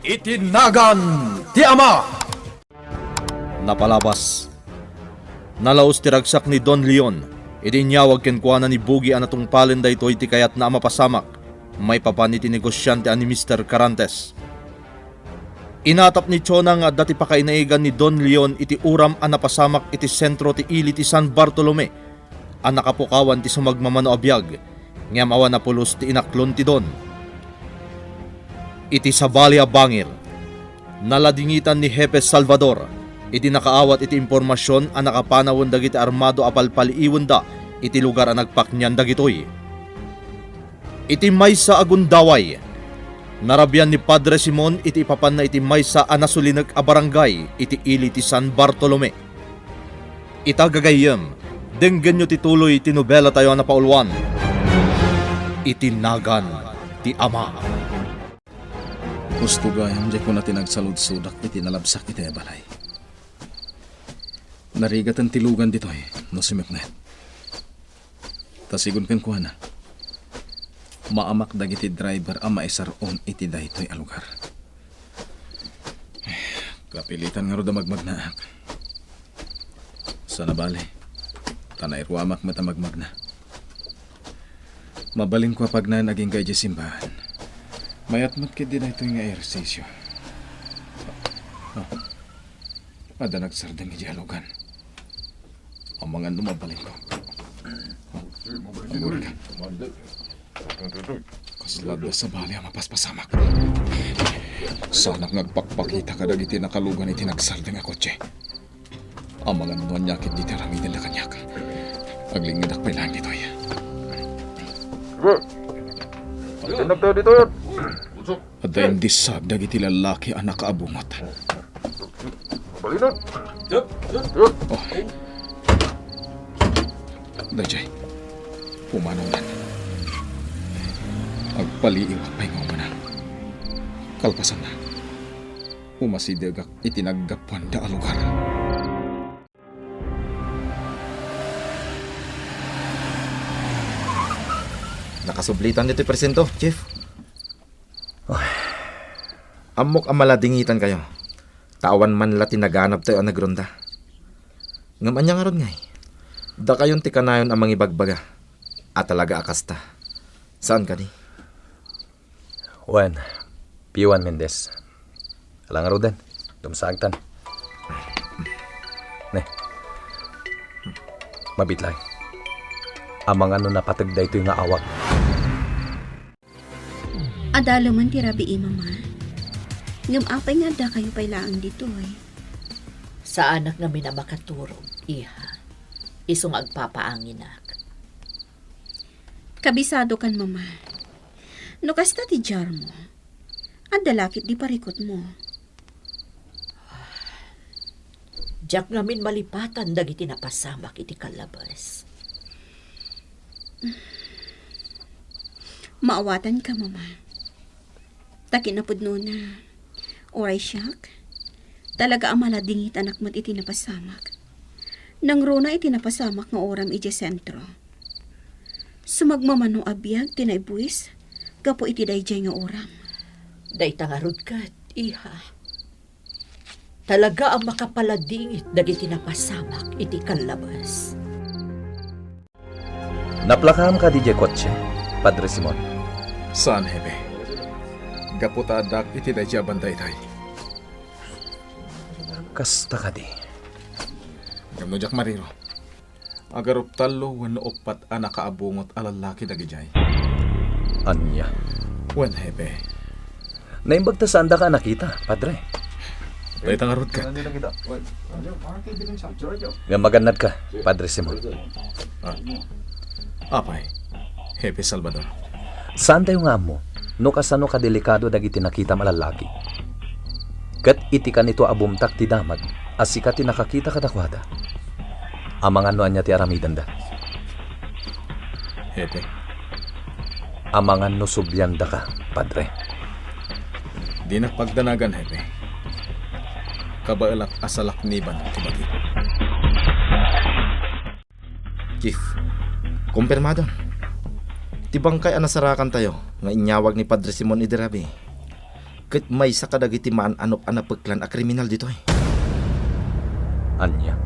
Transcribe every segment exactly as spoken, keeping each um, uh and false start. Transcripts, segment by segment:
Iti nagan ti Ama. Napalabas. Nalaus ti ragsak ni Don Leon idi inyawag kenkuana ni Bugi a natungpalen daytoy ti kayatna a mapasamak maipapan iti negosiante a ni Mister Carantes. Inatap ni Chona nga adda ti pakainaigan ni Don Leon iti uram a napasamak iti sentro ti ili ti San Bartolome a nakapukawan ti sumagmamano a biag, ngem awan a pulos ti inaklon ti Don. Iti sabali a bangir, naladingitan ni Hepe Salvador idi nakaawat iti impormasion a nakapanawen dagiti armado a palpaliiwenda iti lugar a nagpaknian dagitoy. Iti maysa a gundaway, narabian ni Padre Simon iti ipapanna iti maysa a nasulinek a barangay iti ili ti San Bartolome. Ita gagayyem, denggenyo ti tuloy ti nobelatayo a napauluan, Iti Nagan ti Ama. Husto gayam diay kuna ti nagsaludsodak iti nalabsak iti balay. Narigaten ti lugan ditoy no sumipnget. Ta sigun kenkuana, maamak dagiti driver a maisar-on iti daytoy a lugar. Kapilitan ngarud a magmagnaak. Saan a bale, ta nairuamak met a magmagna. Mabalinko a pagnaen agingga idiay simbahan. Mayat met ketdi daytoy nga ehersisio. Ah, adda nagsardeng idiay alugan. Amangan no mabalinko. Agurika. Kasla adda sabali a mapaspasamak. Saanak nga agpakpakita kadagiti nakalugan iti nagsardeng a kotse. Amangan no ania ketdi ti aramidenda kaniak. Aglingedak pay laeng ditoy. Sige. Agtindagtayo ditoy. Adda indisag dagiti lallaki a nakaabungot. Mabalinat. Oh. Daydiay. Pumanawnan. Agpaliiwak pay nga umuna. Kalpasanna, umasidegak iti naggapuanda a lugar. Nakasublitan ditoy presento, Chief. Ay. Ammok a maladingitankayo, ta awan man la ti naganabtayo a nagronda. Ngem ania ngarud ngay? Dakayon ti kanayon a mangibagbaga a talaga a kasta. Saan kadi? Wen, P one Mendez. Ala ngaruden, dumsaagtan. Ne. Mabiit laeng. Amangan no napateg daytoy nga awag. Adalemen ti rabii, Mama. Ngem apay nga addakayo pay laeng ditoy? Saanak ngamin a makaturog, iha. Isu nga agpapaanginak. Kabisadokan, Mama. No kasta ti diarmo, adda la ketdi parikutmo. Diak ngamin malipatan dagiti napasamak iti kallabes. Maawatanka, Mama. Ta kinapudnona, uray siak, talaga a maladingitanak met iti napasamak. Nangruna iti napasamak nga uram idiay sentro. Sumagmamano a biag ti naibuis gapu iti daydiay nga uram. Dayta ngarud ket, iha. Talaga a makapaladingit dagiti napasamak iti kallabes. Naplakaam kadi diay kotse, Padre Simon? Saan, Hepe. Gapu ta addaak iti daydiay a banda itay. Kasta kadi. Ngem no diak mariro, agarup tallo wenno uppat a nakaabungot a lallaki dagidiay. Ania? Wen, Hepe. Naimbag ta saandaka a nakita, Padre. Dayta ngarud ket. Ngem magannadka, Padre Simon. Ah. Apay, Hepe Salvador. Saantayo nga ammo no kasano kadelikado dagiti nakitam a lallaki. Ket iti kanito a bumtak ti damag a sika ti nakakita kadakuada, amangan no ania ti aramidenda. Hepe. Amangan no subliandaka, Padre. Dinak pagdanagan, Hepe. Kabaelak a salakniban ti bagik. Chief, kumpirmadon. Ti bangkay a nasarakantayo nga inyawag ni Padre Simon idi rabii, Ket maysa kadagiti maan-anop a napeklan a kriminal ditoy. Ania?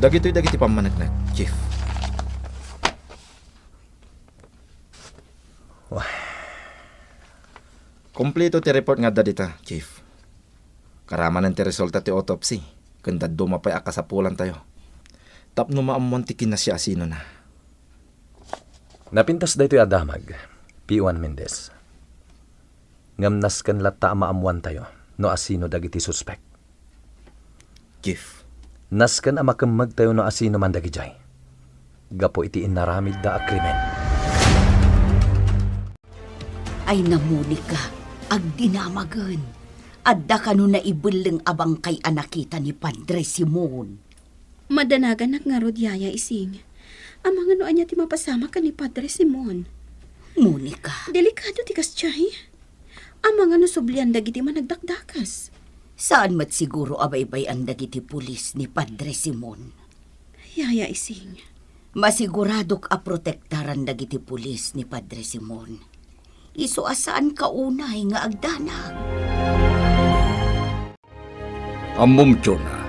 Dagitoy dagiti pammaneknek, Chief. Wah. Kompleto ti report nga adda dita, Chief. Karamanen ti resulta ti autopsy, ken dadduma pay a kasapulantayo tapno maammuan ti kinasiasinona. Napintas daytoy a damag, P one Mendez. Ngem nasken latta a maammuantayo no asino dagiti suspek. Chief. Nasken a makemmegtayo no asino man dagidiay gapu iti inaramidda a krimen. Ay na, Monica, agdinamagen. Adda kano naibelleng a bangkay a nakita ni Padre Simon. Madanaganak ngarud, Yaya Ising. Amangan no ania ti mapasamak ken ni Padre Simon. Monica. Delikado ti kasdiay. Amangan no sublian dagiti managdakdakes. Saan met siguro a baybay-an dagiti pulis ni Padre Simon. Yaya Ising. Masiguradok a protektaran dagiti pulis ni Padre Simon. Isu a saanka unay nga agdanag. Ammom, Jonah,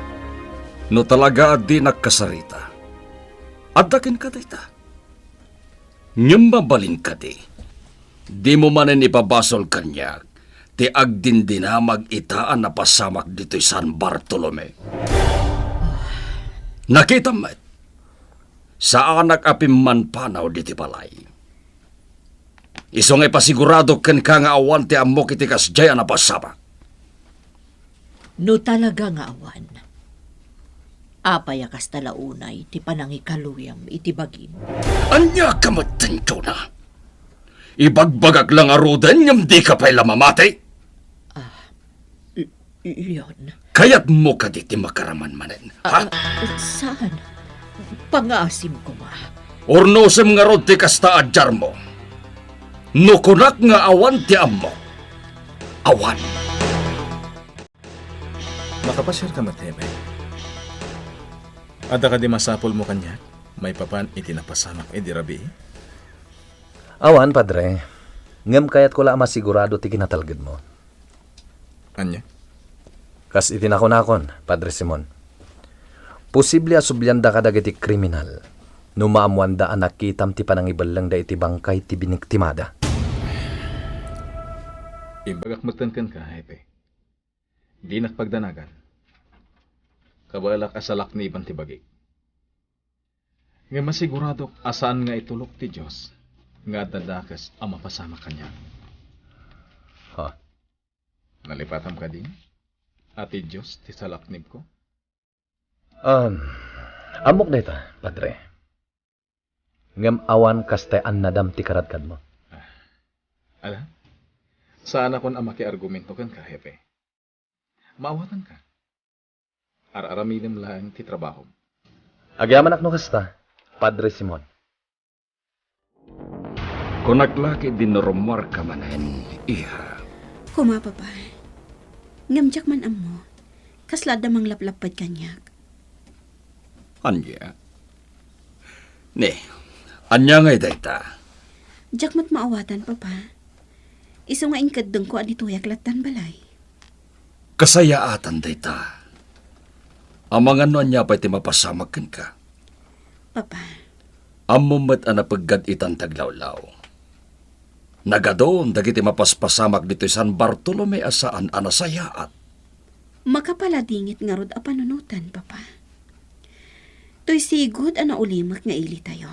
no talaga a dinak kasarita, adda kenka dayta. Ngem mabalin kadi, dimo manen ipabasol kaniak ti agdindinamag ita a napasamak ditoy San Bartolome. Nakitam met, saanak a pimmanpanaw ditoy balay. Isu nga ipasiguradok kenka nga awan ti ammok iti kasdiay a napasamak. No talaga nga awan, apay a kasta la unay ti panangikaluyam iti bagim? Ania ka met, Jonah? Ibagbagak la ngaruden ngem dika pay la mamati? Ah, L-, Leon. Kayatmo kadi ti makaraman manen, ha? Ah, saan? Pangaasim koma. Urnosem ngarud ti kasta a diarmo. No kunak nga awan ti ammok, awan. Makapasiarka met, Hepe? Adda kadi masapulmo kaniak maipapan iti napasamak idi rabii? Awan, Padre. Ngem kayatko la a masigurado ti kinatalgedmo. Ania? Kas iti nakunakon, Padre Simon, posible a sublianda kadagiti kriminal no maammoanda a nakitam ti panangibellengda iti bangkay ti biniktimada. Imbagak metten kenka, Hepe. Dinak pagdanagan. Kabaelak a salakniban ti bagik. Ngem masiguradok a saan nga itulok ti Dios nga adda dakes a mapasamak kaniak. Ha? Nalipatam kadi a ti Dios ti salaknibko? Um, ammok dayta, Padre. Ngem awan kasta annadam ti karadkadmo. Ah, ala, saanakon a makiargumento kenka, Hepe. Maawatanka. Ar-aramidem laeng ti trabahom. Agyamanak no kasta, Padre Simon. Kunak la ket dinurumuarka manen, iha. Koma, Papa. Ngem diak man ammo, kasla adda manglaplapped kaniak. Ania? Ne, ania ngay dayta? Diak met maawatan, Papa. Isu nga inkeddengko a ditoyak lattan balay. Kasayaatan dayta. Amangan no ania pay ti mapasamak kenka. Papa. Ammom met a napeggad itan ti aglawlaw. Nagadun dagiti mapaspasamak ditoy San Bartolome a saan a nasayaat. Makapaladingit ngarud a panunotan, Papa. Toy sigud a naulimek nga ilitayo.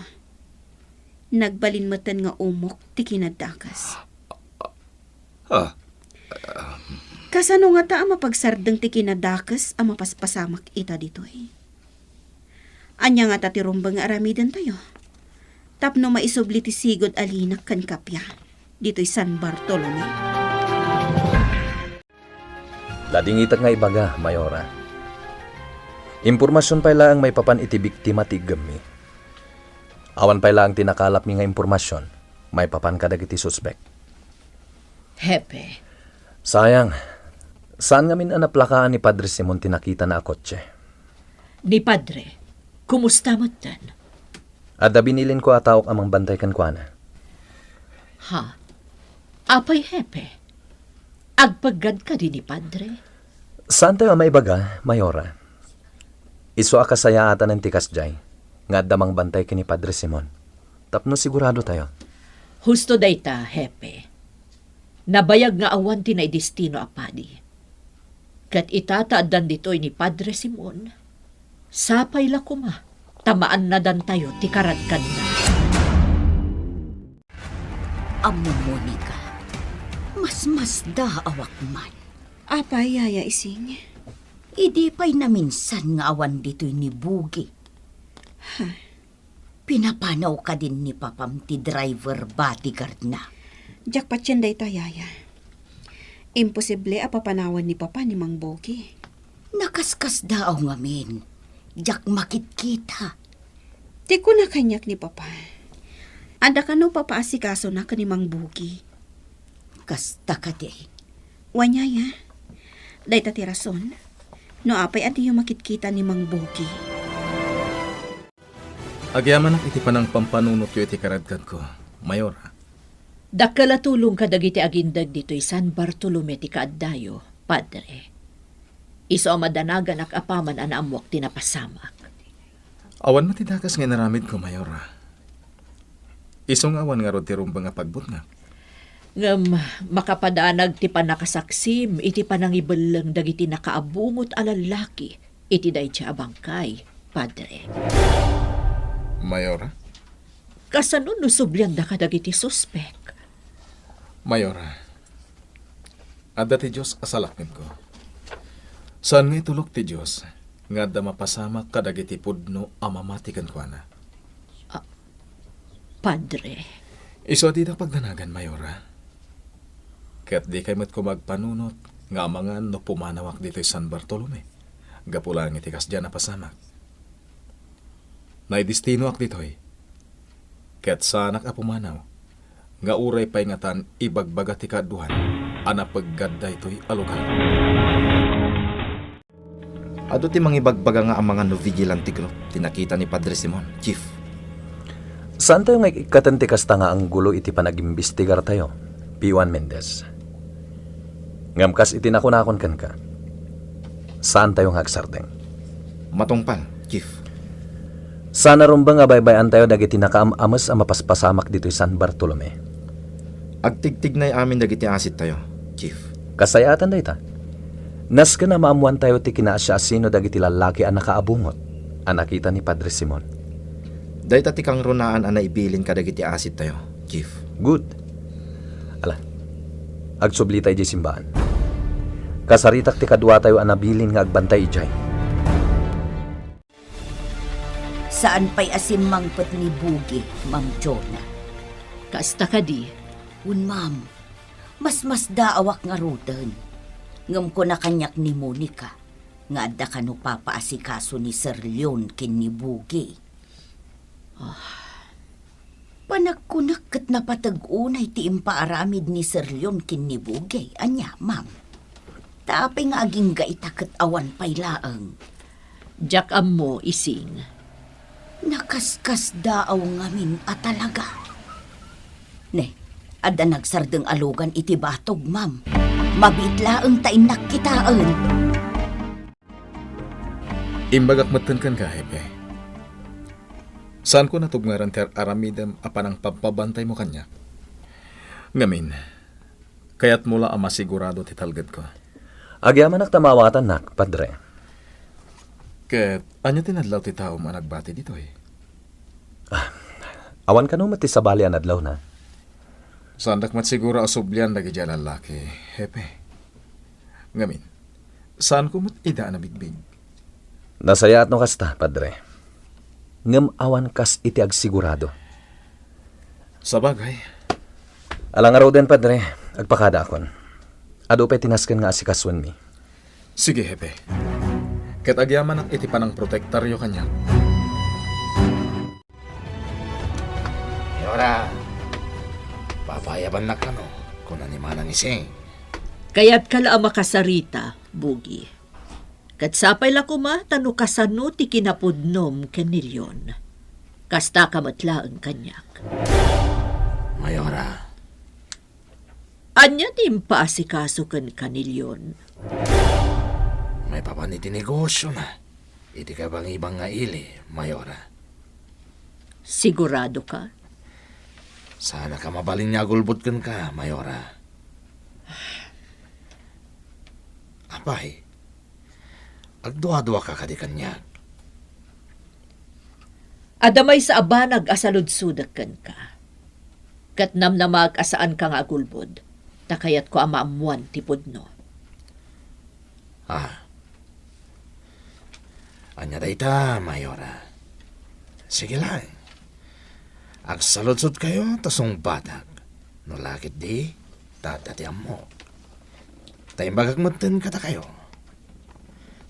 Nagbalin metten nga umok ti kinadakes. Ah. Kasano ngata a mapagsardeng ti kinadakes a mapaspasamak ita ditoy? Ania ngata ti rumbeng nga aramidentayo tapno maisubli ti sigud a linak ken kappia ditoy San Bartolome? Ladingitek nga ibaga, Mayora. Impormasion pay laeng maipapan iti biktima ti iggemmi. Awan pay laeng ti nakalapmi nga impormasion maipapan kadagiti suspek. Hepe. Sayang, saan ngamin a naplakaan ni Padre Simon ti nakitana a kotse. Ni Padre, kumusta metten? Adda binilinko a taok a mangbantay kenkuana. Ha? Apay, Hepe? Agpeggad kadi ni Padre? Saantayo a maibaga, Mayora. Isu a kasayaatan ti kasdiay nga adda mangbantay ken ni Padre Simon tapno siguradotayo. Husto dayta, Hepe. Nabayag nga awan ti naidestino a padi. Ket ita ta addan ditoy ni Padre Simon, sapay la koma ta maannadantayo ti karadkanna. Ammo, Monica, masmasdaawak man. Apay, Yaya Ising? Idi pay naminsan nga awan ditoy ni Bugi. Ha? Pinapanaw kadin ni papam ti driver bodyguard na? Diak patien dayta, Yaya. Imposible a papanawan ni Papa ni Mang Bugi. Nakaskasdaaw ngamin. Diak makitkita. Ti kuna kaniak ni Papa, adda kano papaasikasona ken ni Mang Bugi. Kasta kadi. Wen, Yaya. Dayta ti rason no apay a diyo makitkita ni Mang Bugi. Agyamanak iti panangpampanunotyo iti karadkanko, Mayora. Dakkel a tulong kadagiti agindeg ditoy San Bartolome ti kaaddayo, Padre. Isu a madanaganak apaman a naammuak ti napasamak. Awan met ti dakes nga inaramidko, Mayora. Isu nga awan ngarud ti rumbeng a pagbutngak. Ngem makapadanag ti pannakasaksim iti panangibelleng dagiti nakaabungot a lallaki iti daydiay a bangkay, Padre. Mayora? Kasano no sublianda kadagiti suspek? Mayora, adda ti Dios a salaknibko. Saan nga itulok ti Dios nga adda mapasamak kadagiti pudno a mamati kenkuana. Ah, Padre. Isu a didak pagdanagan, Mayora. Ket dikay met koma agpanunot nga amangan no pumanawak ditoy San Bartolome, gapu laeng iti kasdiay a napasamak. Naidestinoak ditoy, ket saanak a pumanaw nga uray pay ngatan ibagbaga ti kaaduan a napeggad daytoy a lugar. Adu ti mangibagbaga nga amangan no vigilante group ti nakita ni Padre Simon, Chief. Saantayo nga ikkaten ti kasta nga anggulo iti panagimbestigartayo, P one Mendez. Ngem kas iti nakunakon kenka, saantayo nga agsardeng. Matungpal, Chief. Saan a rumbeng a baybay-antayo dagiti nakaam-ames a mapaspasamak ditoy San Bartolome. Agtigtignay amin dagiti asittayo, Chief. Kasayaatan dayta. Nasken a maammoantayo ti kinaasiasino dagiti lallaki a nakaabungot a nakita ni Padre Simon. Dayta ti kangrunaan a naibilin kadagiti asittayo, Chief. Good. Ala, agsublita idiay simbaan. Kasaritak ti kaduatayo a nabilin nga agbantay idiay. Saan pay a simmangpet ni Bugi, Ma'am Jonah? Kasta kadi? Wen, ma'am. Masmasdaawak ngaruden. Ngem kuna kaniak ni Monica nga adda kano papaasikaso ni Sir Leon ken ni Bugi. Ah. Panagkunak ket napateg unay ti impaaramid ni Sir Leon ken ni Bugi. Ania, ma'am? Ta apay nga agingga ita ket awan pay laeng? Diak ammo, Ising. Nakaskasdaaw ngamin a talaga. Ne, adda nagsardeng a lugan iti batog, ma'am. Mabiit laeng ta innak kitaen. Imbagak metten kenka, Hepe. Saanko natubngaran ti ar-aramidem a panangpabpabantaymo kaniak. Ngamin, kayatmo la a masigurado ti talgedko. Agyamanak ta maawatannak, Padre. Ket ania ti nadlaw ti taom a nagbati ditoy? Ah, awan kano met ti sabali a nadlawna. Saandak met siguro a sublian dagiti a lallaki, Hepe. Ngamin, saanko met ida a nabigbig. Nasayaat no kasta, Padre. Ngem awan kas iti agsigurado. Sabagay. Ala ngaruden, Padre, agpakadaakon. Adu pay ti nasken nga asikasoenmi. Sige, Hepe. Ket agyamanak iti panangprotektaryo kaniak. Yora, papayabannak kano, kuna ni Manang Ising. Kayatka la a makasarita, Bugi. Ket sapay la koma ta no kasano ti kinapudnom ken ni Leon. Kastaka met laeng kaniak. Mayora. Ania ti impaasikaso kenka ni Leon? Maipapan iti negosiona iti kabangibang nga ili, Mayora. Sigurado ka? Saanak a mabalin nga agulbod kenka, Mayora. Apay, agduadua ka kadi kaniak? Adda maysa a banag a saludsodek kenka. Ket namnamaak a saanka nga agulbod, ta kayatko a maammoan ti pudno. Ah. Ania dayta, Mayora? Sige laeng. Agsaludsodkayo ta sungbatak. No la ketdi, ta adda ti ammok. Ta imbagak metten kadakayo,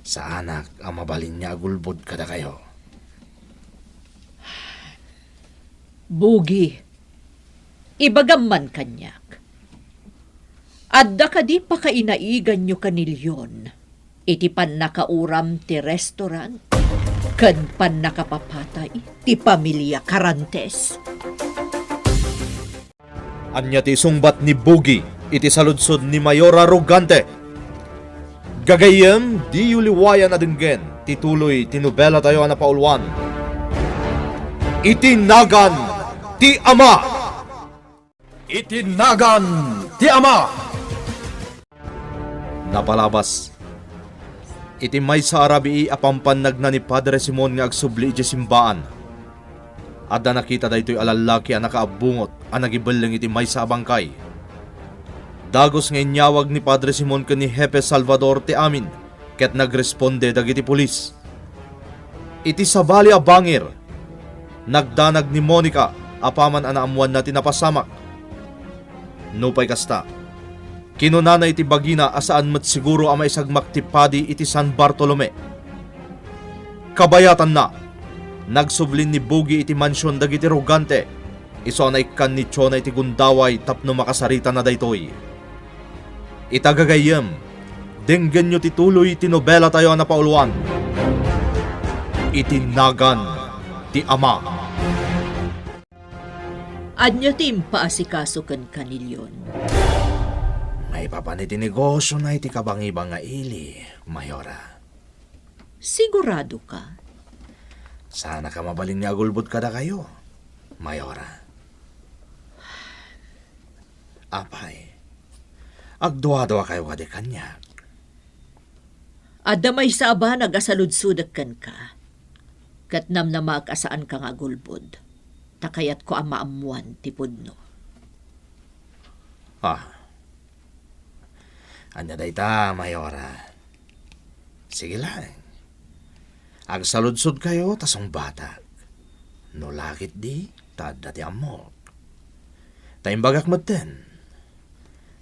saanak a mabalin nga agulbod kadakayo. Bugi, ibagam man kaniak. Adda kadi pakainaiganyo ken ni Leon iti pannakauram ti restaurant ken pannakapapatay ti pamilia Carantes? Ania ti isungbat ni Bugi iti saludsod ni Mayora Rogante? Gagayyem, diyo liwayan a denggen ti tuloy ti nobelatayo a napauluan, Iti Nagan ti Ama. Iti Nagan ti Ama. Napalabas, iti maysa a rabii a pampannagna ni Padre Simon nga agsubli idiay simbaan, adda nakita daytoy a lallaki a nakaabbungot a nagibelleng iti maysa a bangkay. Dagus nga inyawag ni Padre Simon ken ni Hepe Salvador ti amin ket nagresponde dagiti pulis. Iti sabali a bangir, nagdanag ni Monica apaman a naammoanna ti napasamak. Nupay kasta, kinunana iti bagina a saan met siguro a maisagmak ti padi iti San Bartolome. Kabayatanna, nagsubli ni Bugi iti mansion dagiti Rogante, isu a naikkan ni Chona iti gundaway tapno makasaritanna daytoy. Ita gagayyem, denggenyo ti tuloy ti nobelatayo a napauluan, Iti Nagan ti Ama. Ania ti impaasikaso kenka ni Leon? Maipapan iti negosiona iti kabangibang nga ili, Mayora. Sigurado ka? Saanak a mabalin nga agulbod kadakayo, Mayora. Apay, agduadua kayo kadi kaniak? Adda maysa a banag a saludsodek kenka, ket namnamaak a saanka nga agulbod, ta kayatko a maammoan ti pudno. Ah. Ania dayta, Mayora? Sige laeng. Agsaludsodkayo ta sungbatak. No la ketdi, ta adda ti ammok. Ta imbagak metten,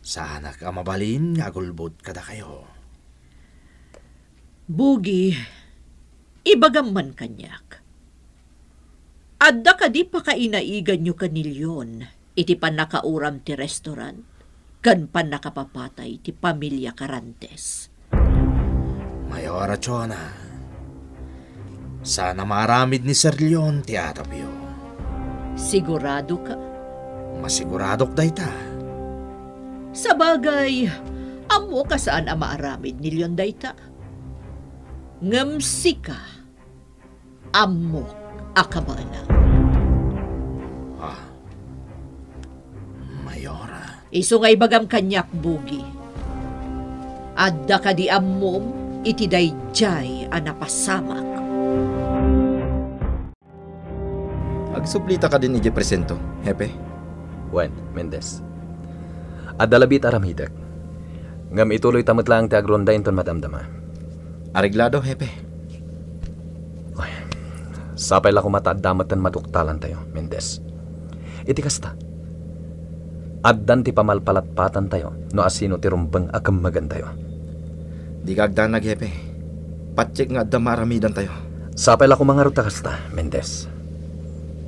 saanak a mabalin nga agulbod kadakayo. Bugi, ibagam man kaniak. Adda kadi pakainaiganyo ken ni Leon iti pannakauram ti restaurant ken pannakapapatay ti pamilia Carantes? Mayora Chona, saan a maaramid ni Sir Leon ti atapyo. Sigurado ka? Masiguradok dayta. Sabagay, ammok a saan a maaramid ni Leon dayta. Ngem sika, ammok a kabaelam. Ah, Mayora. Isu nga ibagam kaniak, Bugi. Adda kadi ammom iti daydiay a napasamak? Agsublita kadin idiay presento, Hepe? Wen, Mendez. Adda labi ti aramidek. Ngem ituloyta met laeng ti agronda inton madamdama. Areglado, Hepe. Ay, sapay la koma ta adda metten maduktalantayo, Mendez. Iti kasta, addan ti pamalpalatpatantayo no asino ti rumbeng a kemmegentayo. Dika agdanag, Hepe. Patiek nga adda maaramidantayo. Sapay la koma ngarud ta kasta, Mendez.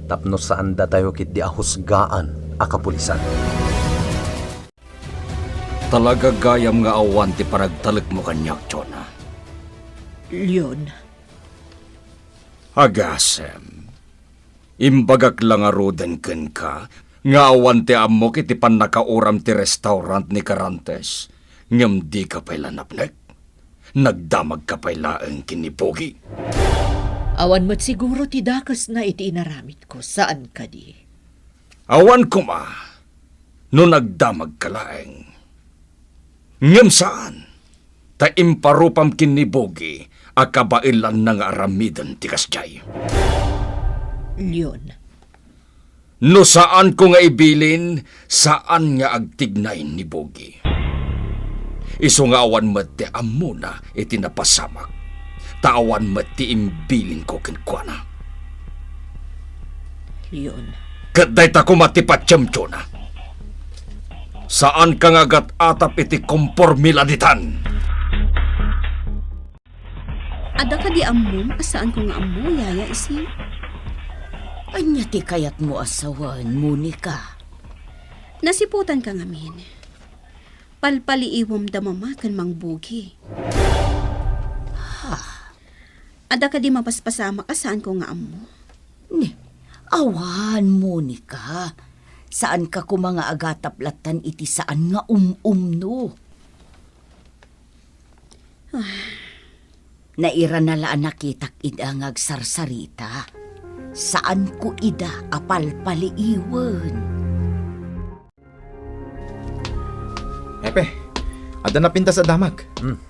Tapno saandatayo ketdi a husgaan a kapulisan. Talaga gayam nga awan ti panagtalekmo kaniak, Jonah. Leon. Agasem, imbagak la ngaruden kenka Nga awan ti ammok iti pannakauram ti restaurant ni Carantes, ngem dika pay la napnek? Nagdamagka pay laeng ken ni Bogi. Awan met siguro ti dakesna iti inaramidko, saan kadi? Awan koma no nagdamagka laeng. Ngem saan, ta imparupam ken ni Bogi a kabaelanna nga aramiden ti kasdiay. Leon. No saanko nga ibilin, saan nga agtignay ni Bogi. Isu nga awan met ti ammona iti napasamak, ta awan met ti imbilinko kenkuana. Leon. Ket dayta koma ti patiemtiona. Saanka nga agat-atap iti komporme la ditan. Adda kadi ammom a saanko nga ammo, Yaya Ising? Ania ti kayatmo a sawen, Monica? Nasiputanka ngamin. Palpaliiwem da Mama ken Mang Bogi. Ha? Adda kadi mapaspasamak a saanko nga ammo? Ni, awan, Monica. Saanka koma nga agatap lattan iti saan nga um-umno. Ah. Nairana la a nakitak ida nga agsarsarita. Saanko ida a palpaliiwen. Hepe, adda napintas a damag. Hmm.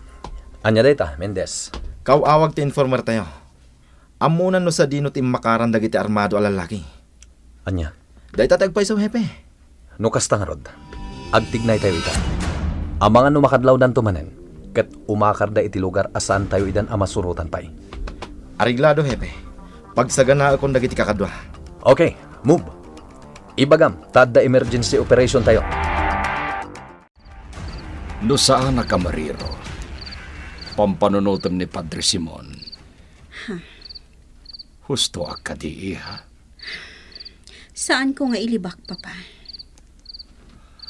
Ania dayta, Mendez? Kaw-awag ti informer tayo. Ammona no sadino ti immakaran dagiti armado a lallaki. Ania? Dayta ti agpayso, Hepe. No kasta ngarud, agtignaytayo ita. Amangan no makadlawdanto manen, ket umakarda iti lugar a saantayo idan a masurotan pay. Areglado, Hepe. Pagsaganaekon dagiti kakadua. Okay, move. Ibagam, ta adda emergency operation tayo. No saan a kamarero, pampanunotem ni Padre Simon. Huh. Husto a kadi, iha? Saanko nga ilibak, Papa.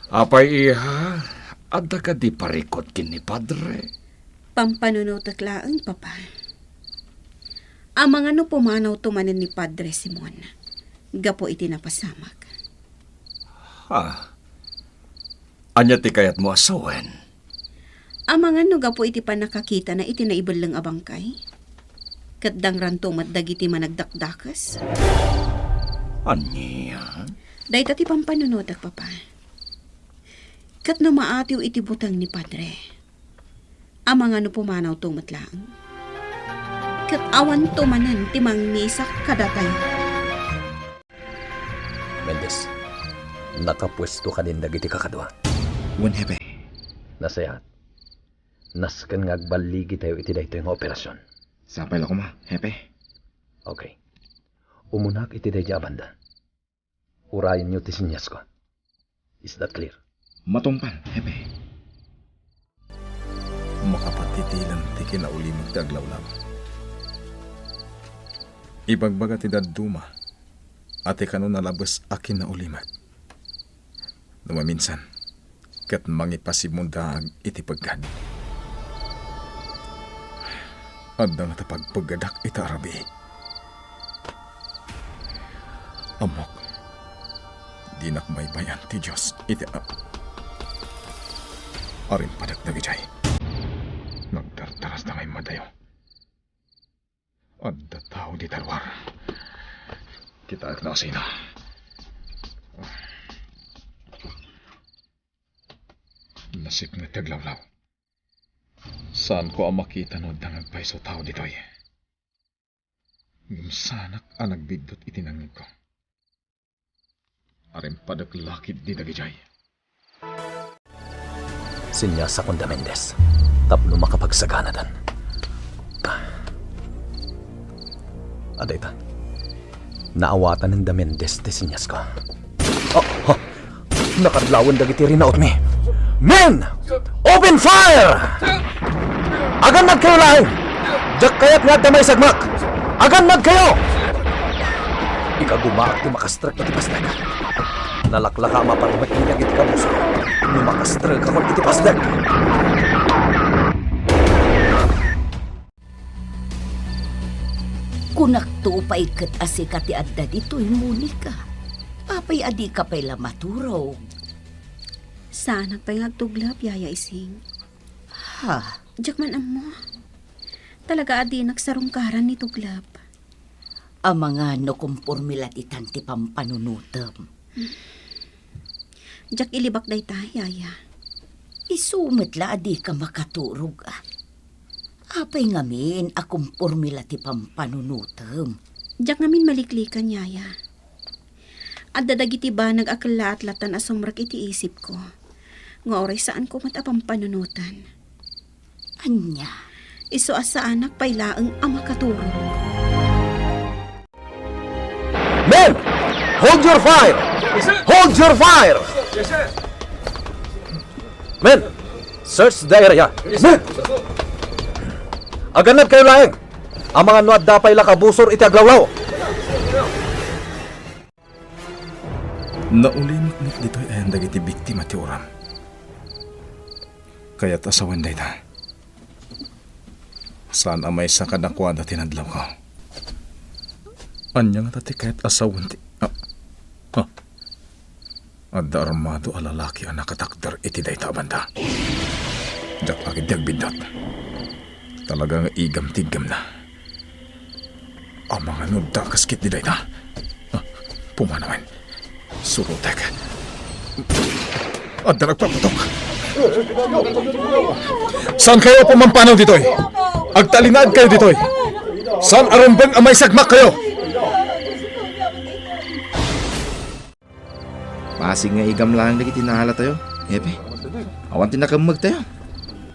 Apay, iha, adda kadi parikut ken ni Padre? Pampanunotek laeng, Papa. Amangan no pumanawto manen ni Padre Simon gapu iti napasamak. Ha? Ania ti kayatmo a sawen? Amangan no gapu iti pannakakitana iti naibelleng a bangkay, ket dangranto met dagiti managdakdakes? Ania? Dayta ti pampanunotek, Papa. Ket no maatiw iti buteng ni Padre, amangan no pumanawto met laeng, ket awanto manen ti mangnisak kadatayo. Mendez, nakapuesto kadin dagiti kakadua? Wen, Hepe. Nasayaat. Nasken nga agballigitayo iti daytoy nga operasion. Sapay la koma, Hepe. Okay. Umunak iti daydiay a banda. Urayenyo ti seniasko. Is that clear? Matungpal, Hepe. Makapatitilan ti kinaulimek ti aglawlaw. Ibagbaga ti dadduma a ti kano nalabes a kinaulimek. No maminsan, ket mangipasimundaag iti peggad. Adda ngata pagpeggadak ita a rabii. Ammok, dinak baybay-an ti Dios iti a-, arimpadek dagidiay. Nagdardarasda nga immadayo. Adda tao dita ruar. Kitaek no asino. Nasipnget ti aglawlaw. Saanko a makita no adda nga agpayso tao ditoy. Ngem saanak a nagbiddut iti nangngegko. Arimpadek la ketdi dagidiay. Seniasakon da Mendez tapno makapagsaganadan. Adayta. Naawatanen da Mendez ti seniasko. Oh, ha! Nakadlawen dagiti rinautmi. Men! Open fire! Agannadkayo laeng! Diak kayat nga adda maisagmak! Agannadkayo! Ikagumaak ti makastrek iti pasnek. Nalaklaka a maparmek dagiti kabuso no makastrekakon iti pasnek. Kunakto pay ket a sika ti adda ditoy, Monica. Apay a dika pay la maturog? Saanak pay nga agtuglap, Yaya Ising. Ha? Diak man ammo. Talaga a dinak sarungkaran ni tuglap. Amangan no komporme la ditan ti pampanunotem. Diak ilibak dayta, Yaya. Isu met la a dika makaturog, a. Apay ngamin a komporme la ti pampanunotem? Diak ngamin maliklikan, Yaya. Adda dagiti banag a kellaat latan a sumrek iti isipko. Nga uray saanko met a pampanunotan. Ania? Isu a saanak pay laeng a makaturog. Men! Hold your fire! Hold your fire! Men! Search the area! Men! Agannad kayo laeng! Amangan no adda pay la kabusor iti aglawlaw! Naulimek met ditoy ayan dagiti biktima ti uram. Kayat a sawen dayta. Saan a maysa kadakuada ti nadlawko. Ania ngata ti kayat a sawen ti, ah, ah. Adda armado a lalaki a nakatakder iti dayta a banda. Diak la ketdi agbiddut. Talaga nga igam ti iggamna. Amangan no dakes ketdi dayta. Ah, pumanawen. Surotek. Adda nagpaputok. Saan kayo a pumampanaw ditoy? Agtalinaed kayo ditoy. Saan a rumbeng a maisagmak kayo? Basig nga igam laeng dagiti naalatayo, Hepe. Awan ti nakemmegtayo.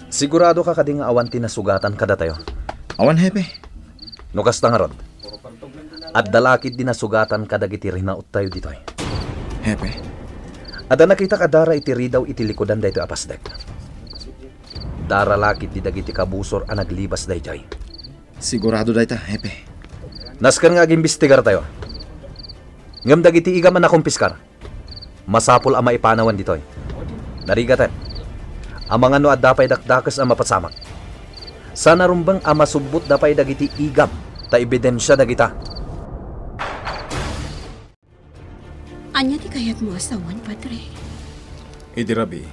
Sigurado ka kadi nga awan ti nasugatan kadatayo? Awan, Hepe. No kasta ngarud, adda la ketdi nasugatan kadagiti rinaottayo ditoy? Hepe. Adda nakitak a dara iti ridaw iti likudan daytoy a pasdek. Dara la ketdi dagiti kabusor a naglibas daydiay. Sigurado dayta, Hepe. Nasken nga agimbestigartayo. Ngem dagiti igam a nakumpiskar, masapul a maipanawen ditoy. Narigaten, amangan no adda pay dakdakes a mapasamak. Saan a rumbeng a masubbotda pay dagiti igam ta ebidensia dagita. Ania ti kayatmo a sawen, Padre? Idi rabii,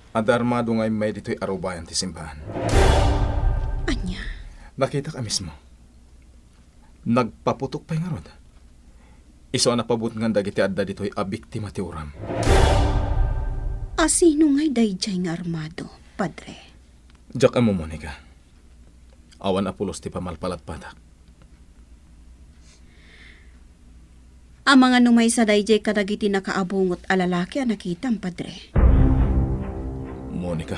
adda armado nga immay ditoy arubayan ti simbaan. Ania? Nakitak a mismo. Nagpaputok pay ngarud. Isu a napabutngan dagiti adda ditoy a biktima ti uram. A sino ngay daydiay nga armado, Padre? Diak ammo, Monica. Awan a pulos ti pamalpalatpatak. Amangan no maysa daydiay kadagiti nakaabungot a lalaki a nakitam, Padre? Monica.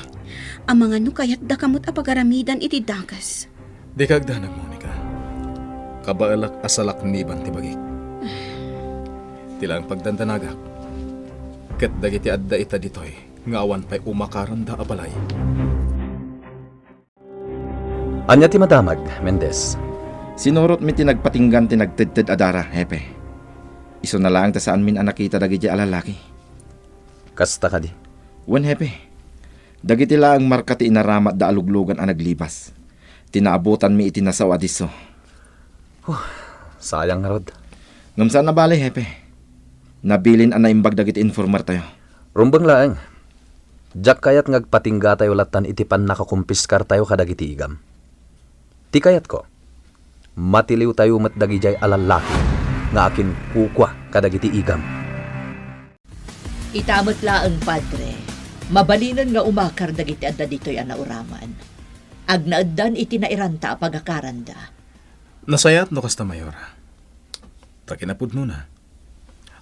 Amangan no kayatdaka met a pagaramidan iti dakes? Dika agdanag, Monica. Kabaelak a salakniban ti bagik. Ti laeng pagdandanagak ket dagiti adda ita ditoy nga awan pay umakaranda a balay. Ania ti madamag, Mendez? Sinurotmi ti nagpatinggan ti nagtedted a dara, Hepe. Isuna laeng ta saanmin a nakita dagiti a lalaki. Kasta kadi? Wen, Hepe. Dagiti laeng marka ti inaramatda a luglugan a naglibas. Ti naabutanmi iti nasao a disso. Huh, sayang ngarud. Ngem saan a bale, Hepe. Nabilin a naimbag dagiti informertayo. Rumbeng laeng. Diak kayat nga agpatinggatayo lattan iti pannakakumpiskartayo kadagiti igam. Ti kayatko, matiliwtayo met dagidiay a lallaki nga akinkukua kadagiti igam. Ita met laeng, Padre, mabalinen nga umakar dagiti adda ditoy a nauraman. Agnaeddan iti nairanta a pagakaranda. Nasayaat no kasta, Mayora. Ta kinapudnona,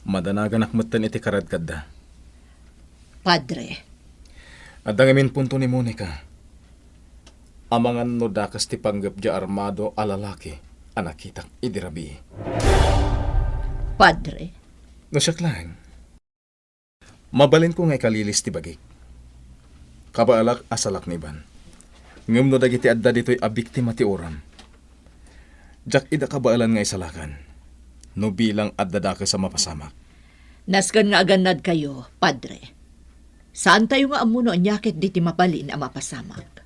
madanaganak metten iti karadkadda. Padre. Adda ngamin punto ni Monica. Amangan no dakes ti panggep diay armado a lalaki a nakitak idi rabii. Padre. No siak laeng, mabalinko nga ikalilis ti bagik. Kabaelak a salakniban. Ngem no dagiti adda ditoy a biktima ti uram, diak ida kabaelan nga isalakan no bilang adda dakes a mapasamak. Nasken nga agannadkayo, Padre. Saantayo nga ammo no ania ketdi ti mabalin a mapasamak.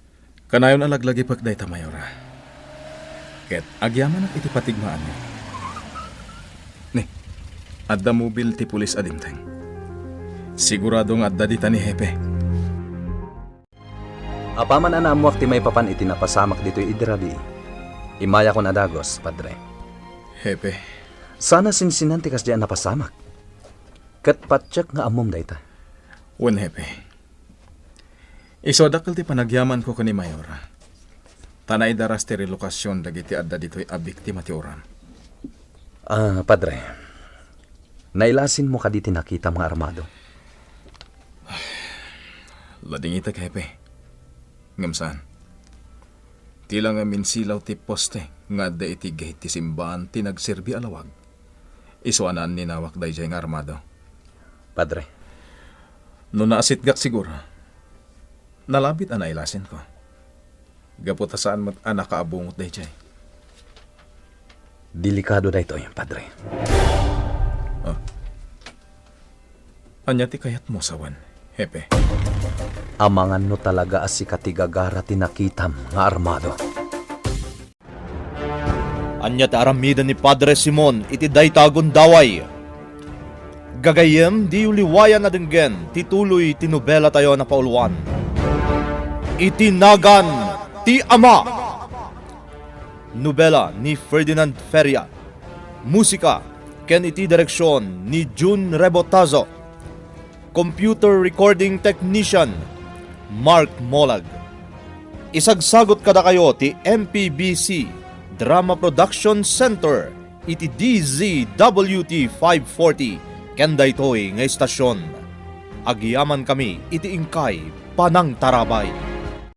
Kanayon a laglagipek dayta, Mayora. Ket agyamanak iti patigmaanyo. Ni, Adda mobil ti pulis a dimteng. Sigurado nga adda dita ni Hepe. Apaman a naammuak ti maipapan iti napasamak ditoy idi rabii, immayakon a dagus, Padre. Hepe. Saan a sinsinan ti kasdi a napasamak. Ket patiek nga ammom dayta. Wen, Hepe. Isu a dakkel ti panagyamanko ken ni Mayor. Ta naidaras ti relokasion dagiti adda ditoy a biktima ti uran. Ah, Padre, nailasinmo kadi ti nakitam nga armado? Ladingitek, Hepe. Ngem saan. Ti la nga minsilaw ti poste nga adda iti gate ti simbaan ti nagserbi a lawag. Isu a naaninawak daydiay nga armado. Padre. No naasitgak siguro, nalabit a nailasinko. Gapu ta saan met a nakaabungot daydiay. Delikado daytoy, Padre. Ah. Ania ti kayatmo sawen, Hepe? Amangan no talaga a sika ti gagara ti nakitam nga armado. Ania ti aramiden ni Padre Simon iti dayta a gundaway? Gagayyem, diyo liwayan a denggen ti tuloy ti nobelatayo a napauluan, Iti Nagan ti Ama. Nobela ni Ferdinand Feria. Musika ken iti direksion ni Jun Rebotazo. Computer recording technician, Mark Molag. Isagsagut kadakayo ti M P B C Drama Production Center iti D Z W T five forty ken daytoy nga istasion. Agyamankami iti inkay panangtarabay.